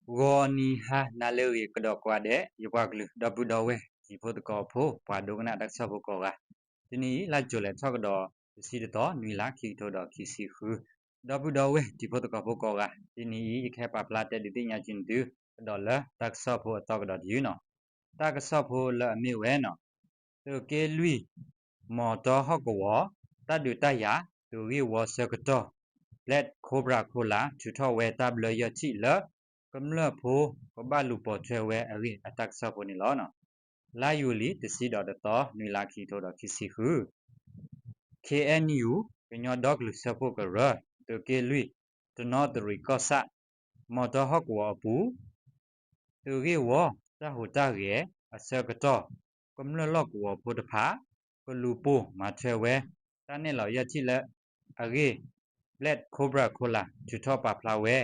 ဂီၤနံၤဟါနၤလၢအဂ့ၤကဒီးကိးဂၤဒဲး ယပှၤကလုာ်ဒီပုၢ်ဒီဝဲၢ်တံၤဖိသကိးဖိ ပှၤဒိကနၣ်တၢ်ကစီၣ်ဖိကိးဂၤ, တနံၤအံၤ လါယူၤလံထီၣ်ကဒီးတဆံတသီ နွံလါခံကထိဒီးခံဆံဃု, ဒီပုၢ်ဒီဝဲၢ်တံၤဖိသကိးဖိကိးဂၤ, တနံၤအံၤ ယကဟဲပာ်ဖျါတဲဒုးသ့ၣ်ညါက့ၤသု ကဒီးလၢတၢ်ကစီၣ်ဖိအသီကဒီးတယုၢ်နီၤ. တၢ်ကစီၣ်ဖိလၢအမ့ၢ်ဝဲနီၤ သုးက့လွံၢ် မီၢ်တီဟီၣ်ကဝီၤ တၢ်ဒုးတၢ်ယၤ သုးဂ့ၢ်ဝီဆၢကတီၢ် Black Cobra Cola ထုးထီၣ်ဝဲတၢ်ဘျၢယဲၢ်ထံၣ်လၢ ကမျၢၢ်ဖိကဘၣ်လူၤပိာ်ထွဲဝဲအဂ့ၢ်အတၢ်ကစီၣ်ဖိန့ၣ်လီၤ. လါယူၤလံတဆံဒီးတသီ နွံလါခံကထိဒီးခံဆံဃု, ခ့ၣ်အဲၣ်ယူၣ် ကညီဒီကလုာ်စၢဖှိၣ်ကရၢ သုးက့လွံၢ် တနီသရံၣ်ကီၢ်ဆၣ် မီၢ်တီဟီၣ်ကဝီၤအပူၤ သုးဂ့ၢ်ဝီတၢ်ဟူးတၢ်ဂဲၤအဆၢကတီၢ် ကမျၢၢ်လီၢ်ကဝီၤဖိတဖၣ် ကလူၤပိာ်မၤထွဲဝဲ တၢ်နဲၣ်လီၤယဲၢ်ထံၣ်လၢအဂ့ၢ် Black Cobra Cola ထုးထီၣ်ပာ်ဖျါဝဲ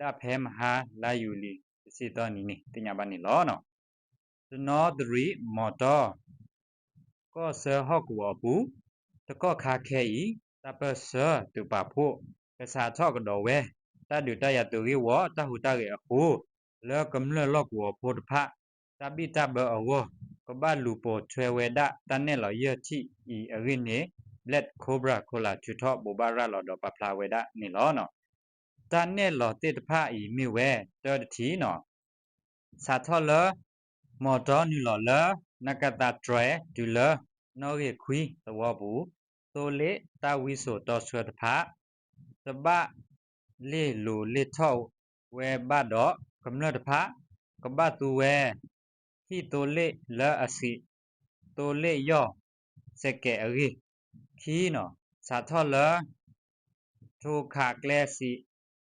ဒၣ်ဖဲမဟါလါယူၤလံတဆံသီနံၤန့ၣ် သ့ၣ်ညါဘၣ်န့ၣ်လီၤ. တနီသရံၣ်မီၢ်တီ ကီၢ်ဆၢဟီၣ်ကဝီၤအပူၤ တကီၢ်ခါခဲအံၤ တၢ်ပၢၢ်ဆၢသုးပာ်ဖှိၣ် ကစးထီၣ်ကဒီးဝဲ တၢ်ဒုးတၢ်ယၤသုးဂ့ၢ်ဝီတၢ်ဟူးတၢ်ဂဲၤအဃိ လၢကမျၢၢ်လီၢ်ကဝီၤဖိတဖၣ် တၢ်ဘံၣ်တၢ်ဘၢအဂီၢ် ကဘၣ်လူၤပိာ်ထွဲဝဲဒၣ်တၢ်နဲၣ်လီၤယဲၢ်ထံၣ်အံၤအဂ့ၢ်န့ၣ် Black Cobra Cola ထုးထီၣ်ဘိးဘၣ်ရၤလီၤဒီးပာ်ဖျါဝဲဒၣ်န့ၣ်လီၤ. တၢ်နဲၣ်လီၤသ့ၣ်တဖၣ်အံၤမ့ၢ်ဝဲ တၢတထံၣ်နီၤ စးထီၣ်လၢ မီၢ်တီနုာ်လီၤလၢ နကသးတြဲၤတုၤလၢ နီၣ်ဂံၢ်ခွံသဝီပူၤ သိလ့ၣ်တၢ်ဝံစိာ်တီဆှၢတဖၣ် တဘၣ်လ့ၢ်လိၤလ့ၢ်ထီၣ်ဝဲဘၣ်ဒီး ကမျၢၢ်တဖၣ် ကဘၣ်သူဝဲ ဟံၣ်သိလ့ၣ်လၢအဆံး သိလ့ၣ်ယီၢ် စဲးကဲးအဂ့ၢ်, ခံနီၤ စးထီၣ်လၢ ထိခးကျဲစံး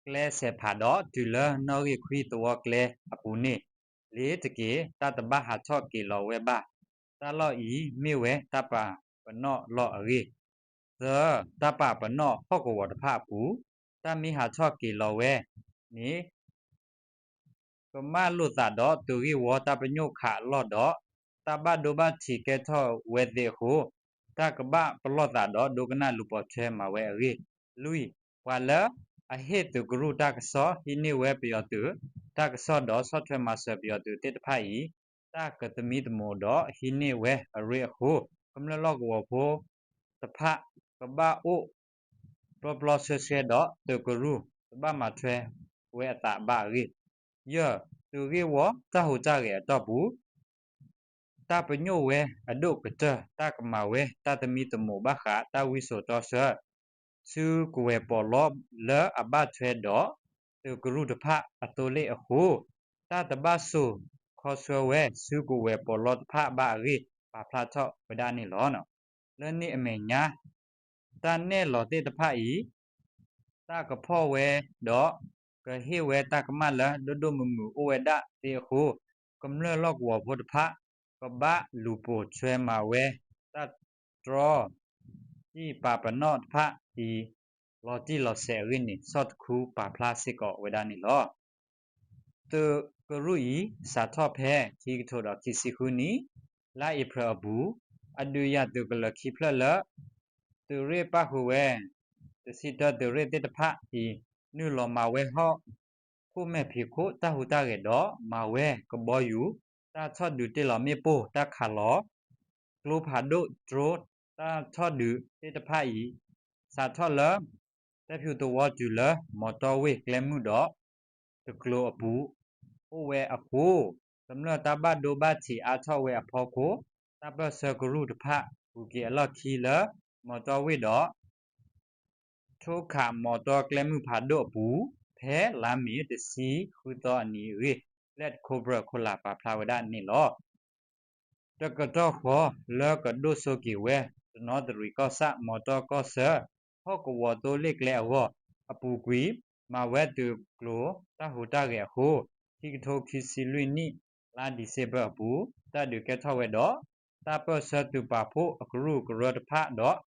ကျဲစဲးဖးဒီး တုၤလၢနီၣ်ဂံၢ်ခွံသဝီကျဲအပူၤန့ၣ် လ့ၤတက့ၢ် တၢ်တဘၣ်ဟးထီၣ်က့ၤလီၤဝဲဘၣ်. တၢ်လီၢ်အံၤမ့ၢ်ဝဲတၢ်ပာ်ပနီၣ်လီၢ်အဂ့ၢ်, သၢ တၢ်ပာ်ပနီၣ်ဟီၣ်ကဝီၤတဖၣ်အပူၤ တၢ်မ့ၢ်ဟးထီၣ်က့ၤလီၤဝဲန့ၣ် ကမၣ်လိာ်သးဒီးသုးဂ့ၢ်ဝီတၢ်ပညိၣ်ခးအလီၢ်ဒီး တၢ်ဘၣ်ဒိဘၣ်ထံးကဲထီၣ်ဝဲသ့အဃိ တၢ်ကဘၣ်ပလီၢ်သးဒီးဒိကနၣ်လူၤပိာ်ထွဲမၤဝဲအဂ့ၢ်, လွံၢ် ပှၤလၢအဟ့ၣ်သုးကရူၢ်တၢ်ကစီၣ်ဟံးန့ၢ်ဝဲပယီၤသုး တၢ်ကစီၣ်ဒီးဆီၣ်ထွဲမၤစၢၤပယီၤသုးသ့ၣ်တဖၣ်အံၤ တၢ်ကသမံသမိးဒီးဟံးန့ၢ်ဝဲအရ့အဃိ ကမျၢၢ်လီၢ်ကဝီၤဖိတဖၣ် ကဘၣ်အိၣ် ပျီပျီဆှဲဆှဲဒီးသုးကရူၢ် တဘၣ်မၤထွဲဝဲအသးဘၣ်အဂ့ၢ်, ယဲၢ် သုးဂ့ၢ်ဝီတၢ်ဟူးတၢ်ဂဲၤအတီၢ်ပူၤ တၢ်ပညိၣ်ဝဲအဒိၣ်ကတၢၢ် တၢ်ကမၤဝဲတၢ်သမံသမိးဘၣ်ဃးတၢ်ဝံစိာ်တီဆှၢ ဆူကဝဲၤပီးလီလၢအဘၣ်ထွဲဒီးသုးကရူၢ်တဖၣ်အသိလ့ၣ်အဃိ တၢ်တဘၣ်စိာ်ခီဆှၢဝဲဆူကဝဲၤပီးလီတဖၣ်ဘၣ်အဂ့ၢ် ပာ်ဖျါထီၣ်ဝဲဒၣ်န့ၣ်လီၤ. လၢန့ၣ်အမဲာ်ညါ တၢ်နဲၣ်လီၤသ့ၣ်တဖၣ်အံၤ တၢ်ကဖီၣ်ဝဲဒီး ကဟ့ၣ်ဝဲတၢ်ကမၣ်လၢဒိၣ်ဒိၣ်မုၢ်မုၢ်အိၣ်ဝဲဒၣ်သ့အဃိ ကမျၢၢ်လီၢ်ကဝီၤဖိတဖၣ် ကဘၣ်လူၤပိာ်ထွဲမၤဝဲ တၢ်တြီ တံၢ်ပာ်ပနီၣ်တဖၣ်အံၤ လီၤတံၢ်လီၤဆဲးအဂ့ၢ်န့ၣ် ဆီၣ်တခူပာ်ဖျါစ့ၢ်ကီးဝဲဒၣ်န့ၣ်လီၤ. သုးကရူၢ်အံၤ စးထီၣ်ဖဲခံကထိဒီးခံဆံဃုနံၣ် လါအ့ဖြ့ၣ်အပူၤ အဒုးယၤသုးကလၢၤခံဖျၢၣ်လၢ သုးရ့ၣ်ပၣ်ဃုာ်ဝဲ တဆံတၢသုးရ့ၣ်သ့ၣ်တဖၣ်အံၤ နုာ်လီၤမၤဝဲဟီၣ်ခိၣ်မဲာ်ဖံးခိၣ်တၢ်ဟူးတၢ်ဂဲၤဒီး မၤဝဲကဘီယူၤ တၢ်ထီၣ်ဒုးတ့ၢ်လီၤမ့ၣ်ပိၢ် တၢ်ခးလီၤ ကျိဖးဒိၣ်တြိ တၢ်ထီၣ်ဒုးသ့ၣ်တဖၣ်အံၤ စးထီၣ်လၢ သၢဖၠူသဝီတုၤလၢ မီတီဝ့ၢ်ကျဲမုၢ်ဒီး တကျိၤအပူၤ အိၣ်ဝဲအဃိ ကမျၢၢ်တၢ်ဘၣ်ဒိဘၣ်ထံးအါထီၣ်ဝဲအဖီခိၣ် တၢ်ပၢၢ်ဆၢကရူၢ်တဖၣ် ပူၤက့ၤအလီၢ်ခံလၢ မီတီဝ့ၢ်ဒီး ထိခးမီတီကျဲမုၢ်ဖးဒိၣ်အပူၤ ဖဲလါမ့ၤတဆံဃုသီအနံၤအဂ့ၢ် Black Cobra Cola ပာ်ဖျါဝဲဒၣ်န့ၣ်လီၤ. တကတီၢ်ဃီလၢကဒိၣ်စိက့ၤဝဲ တနီသရံၣ်ကီၢ်ဆၣ် မီတီကီၢ်ဆၢ ဟီၣ်ကဝီၤသိလ့ၣ်ကျဲအဂီၢ် အပူၤကွံာ် မၤဝဲသုးကျိၤတၢ်ဟူးတၢ်ဂဲၤအဃိ ခံကထိခံဆံလွံၢ်နံၣ် လါဒံၣ်စ့ဘၢၣ်အပူၤ တၢ်ဒုးကဲထီၣ်ဝဲဒီး တၢ်ပၢၢ်ဆၢသုးပာ်ဖှိၣ်အကရူၢ်ကရၢတဖၣ်ဒီး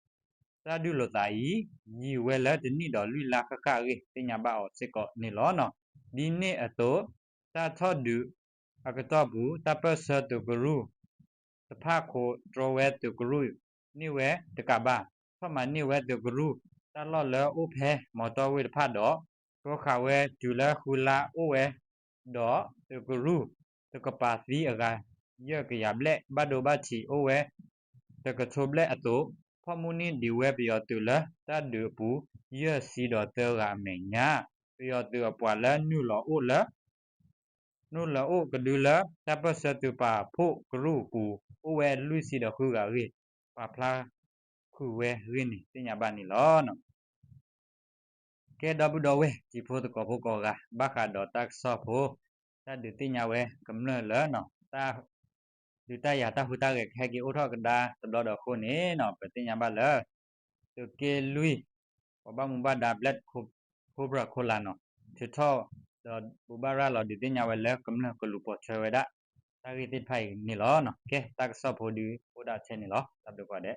တၢ်ဒုးလိာ်သးအံၤ ယံာ်ဝဲလၢတနံၣ်ဒီးလွံၢ်လါဃၣ်ဃၣ်အဂ့ၢ် သ့ၣ်ညါဘၣ်အီၤစ့ၢ်ကီးန့ၣ်လီၤ. ဒ်န့ၣ်အသိး တၢ်ထီၣ်ဒုးအကတီၢ်ပူၤ တၢ်ပၢၢ်ဆၢသုးကရူၢ်တဖၣ်ခိးတြီဝဲသုးကရူၢ်န့ၢ်ဝဲတကးဘၣ် ထီၣ်မၤန့ၢ်ဝဲသုးကရူၢ်တၢ်လီၢ်လၢအိၣ်ဖဲမီတီဝ့ၢ်တဖၣ်ဒီး တြီဃာ်ဝဲတုၤလၢဃုလါအိၣ်ဝဲ ဒီးသုးကရူၢ်တကပၤသံအဂၤ ယဲၢ်ကယၤဘျဲၣ် ဘၣ်ဒိဘၣ်ထံးအိၣ်ဝဲ တကထိဘျဲၣ်အသိး, ဖီၣ်မူန့ၢ်ဒံးဝဲပယီၤသုးလၢတၢ်ဒုးအပူၤ ယဲၢ်ဆံဒီးသၢဂၤအမဲာ်ညါ, ပယီၤသုးအပှၤလၢနုာ်လီၤအိၣ်လၢ နုာ်လီၤအိၣ်ကဒုလၢတၢ်ပၢၢ်ဆၢသုးပာ်ဖှိၣ်ကရူၢ်အပူၤ အိၣ်ဝဲလွံၢ်ဆံဒီးဃုဂၤအဂ့ၢ် ပာ်ဖျါဃုာ်ဝဲအဂ့ၢ်န့ၣ် သ့ၣ်ညါဘၣ်န့ၣ်လီၤ. ကဲ ဒီပုၢ်ဒီဝဲၢ်တံၤဖိသကိးဖိကိးဂၤ ဘၣ်ဃးဒီးတၢ်ကစီၣ်ဖိ တၢ်ဒုးသ့ၣ်ညါဝဲကမျၢၢ်လၢ တၢ်ဒုးတၢ်ယၤတၢ်ဟူးတၢ်ဂဲၤကဟဲက့ၤအိၣ်ထီၣ်ကဒါတဘျီဒီးအဃိန့ၣ် ပသ့ၣ်ညါဘၣ်လၢ သုးက့လွံၢ် ပှၤဘၣ်မူဘၣ်ဒါ Black Cobra ခိၣ်လာ်န့ၣ် ထုးထီၣ်ဒီးဘိးဘၣ်ရၤလီၤဒုးသ့ၣ်ညါဝဲလၢကမျၢၢ်ကလူၤပိာ်ထွဲဝဲဒၣ် တၢ်ဂ့ၢ်သ့ၣ်တဖၣ်အံၤန့ၣ်လီၤ. ကဲ တၢ်ကစီၣ်ဖိဒုးအိၣ်ဒၣ်ထဲန့ၣ်လီၤ. တၢ်ဘျုးကိးဂၤဒဲး.